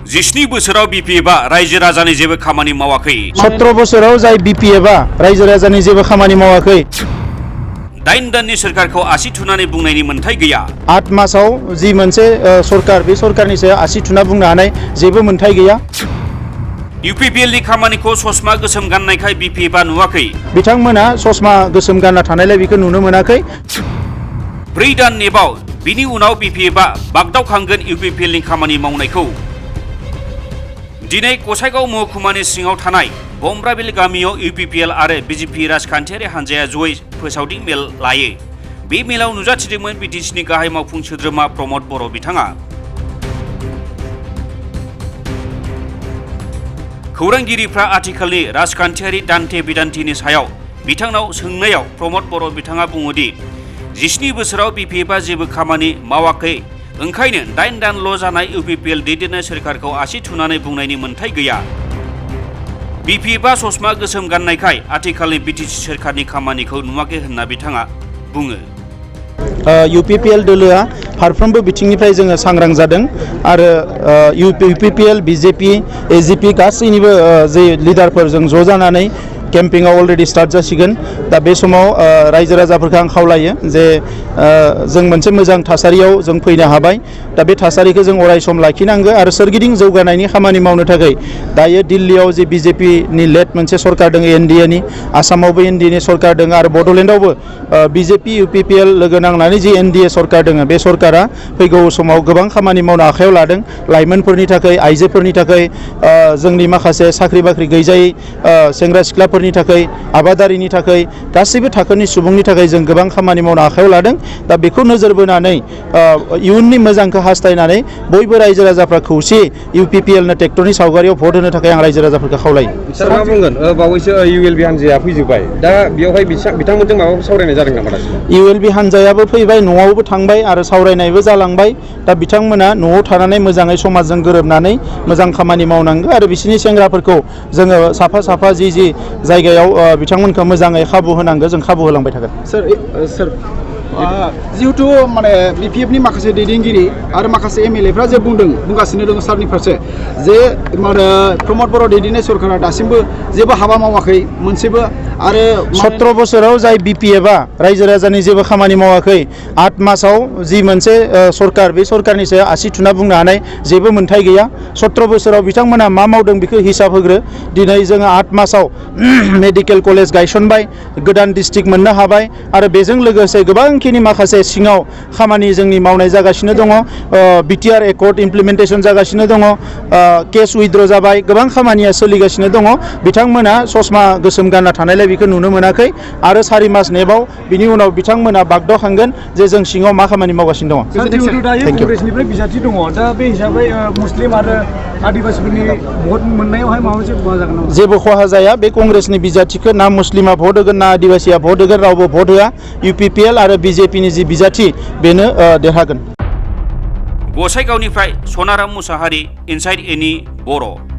जिस्नि बोसोराव बिपिएफआ रायजो राजानि जेबो खामानि मावाखै 17 बोसोराव जाय बिपिएफआ रायजो राजानि जेबो खामानि मावाखै 8 दाननि सोरखारखौ आसि थुनानै बुंनायनि मोन्थाय गैया 8 मासाव जि मोनसे सरकार बे सरकारनि सायाव आसि थुना बुंनो हानाय जेबो मोन्थाय गैया इउपिपिएलनि खामानिखौ ससमा गोसोम गाननायखाय बिपिएफआ नुवाखै बिथांमोना ससमा गोसोम गानना थानायलाय बेखौ नुनो मोनाखै 4 दान नेबाव बिनि उनाव बिपिएफआ बागदावखांगोन इउपिपिएलनि खामानि मावनायखौ दिनै गसाइगाव महकुमानि सिङाव थानाय बमब्राबिल गामियाव इउपिपिएल आरो बिजेपि राजखान्थियारि हान्जाया जयै फोसावदिं मेल लायो बे मेलाव नुजाथिदोंमोन बिटिसिनि गाहाय मावफुं सोद्रोमा प्रमद बर' बिथाङा खौरांगिरिफ्रा आथिखालनि राजखान्थियारि दान्थे बिदान्थिनि सायाव बिथांनाव सोंनायाव प्रमद बर' बिथाङा बुङोदि 17 बोसोराव बिपिएफआ जेबो खामानि मावाखै ओंखायनो 8 दानल' जानाय इउपिपिएल दैदेननाय सोरखारखौ आसि थुनानै बुंनायनि मोन्थाय गैया बिपिएफआ ससमा गोसोम गाननायखाय आथिखालनि बिटिसि सोरखारनि खामानिखौ नुवाखै होनना बिथाङा बुङो इउपिपिएल दोलोआ फारफ्रोमबो बिथिंनिफ्राय जोङो सांग्रां जादों आरो इउपिपिएल बिजेपि एजिपि गासैनिबो जे लिडारफोरजों ज' जानानै केम्पिंआव अलरेडि स्टार्ट जासिगोन दा बे समाव रायजो राजाफोरखौ आं खावलायो जे जों मोनसे मोजां थासारियाव जों फैनो हाबाय दा बे थासारिखौ जों अराय सम लाखिनांगौ आरो सोरगिदिं जौगानायनि खामानि मावनो थाखाय दायो दिल्लीयाव जे बिजेपिनि लेड मोनसे सरकार दङ एनडिएनि आसामावबो एनडिएनि सरकार दङ आरो बड'लेण्डआवबो बिजेपि इउपिपिएल लोगो नांनानै जे एनडिए सरकार दङ बे सरकारा फैगौ समाव गोबां खामानि मावनो आखायाव लादों लाइमोनफोरनि थाखाय आइजोफोरनि थाखाय जोंनि माखासे साख्रि बाख्रि गैजायै सेंग्रा सिख्लाफोरनि थाखाय आबादारिनि थाखाय गासैबो थाखोनि सुबुंनि थाखाय जों गोबां खामानि मावनो आखायाव लादों दा बेखौ नोजोर बोनानै इयुननि मोजांखौ हास्थायनानै बयबो रायजो राजाफ्रा खौसे इउपिपिएलनो ट्रेक्टरनि सावगारियाव भट होनो थाखाय आं रायजो राजाफोरखौ खावलायो सार मा बुंगोन बावैसो इउएलबि हान्जाया फैजोबबाय दा बेयावहाय बिथांमोनजों माबाफोर सावरायनाय जादों नामा दासिम इउएलबि हान्जायाबो फैबाय न'आवबो थांबाय आरो सावरायनायबो जालांबाय दा बिथांमोना न'आव थानानै मोजाङै समाजजों गोरोबनानै मोजां खामानि मावनांगौ आरो बिसोरनि सेंग्राफोरखौ जोङो साफा साफा जि जायगायाव बिथांमोनखौ मोजाङै खाबु होनांगौ जों खाबु होलांबाय थागोन सर जिहेतु माने बिपिएफनि माखासे दैदेनगिरि आरो माखासे एमएलएफ्रा जे बुंगासिनो दङ सारनि फारसे जे माने प्रमद बर' दैदेननाय सरकारा दासिमबो जेबो हाबा मावाखै मोनसेबो आरो 17 बोसोराव जाय बिपिएफआ रायजो राजानि जेबो खामानि मावाखै 8 मासाव जि मोनसे सरकार बे सरकारनि सायाव आसि थुना बुंनो हानाय जेबो मोन्थाय गैया 17 बोसोराव बिथांमोना मा मावदों बेखौ हिसाब होग्रो दिनै जोङो 8 मासाव मेडिकेल कलेज गायसनबाय गोदान डिस्ट्रिक्ट मोननो हाबाय आरो बेजों लोगोसे गोबांखिनि माखासे सिङाव खामानि जोंनि मावनाय जागासिनो दङ बिटिआर एकर्ड इमप्लिमेन्टेसन जागासिनो दङ केस उइथड्र जाबाय गोबां खामानिया सोलिगासिनो दङ बिथांमोना ससमा गोसोम गानना थानायलाय बेखौ नुनो मोनाखै आरो 4 मास नेबाव बिनि उनाव बिथांमोना बागदावखांगोन जे जों सिङाव मा खामानि मावगासिनो दङ कंग्रेसनिफ्राय बिजाथि दङ दा बे हिसाबै मुस्लिम आरो आदिबासिफोरनि भट मोननायावहाय माबा मोनसे खहा जागोन नामा जेबो खहा जाया बे कंग्रेसनि बिजाथिखौ ना मुस्लिमा भट होगोन ना आदिबासिया भट होगोन रावबो भट होआ इउपिपिएल आरो बिजेपिनि जि बिजाथि बेनो देरहागोन गसाइगावनिफ्राय सनाराम मुसाहारि इनसाइड एनि बर'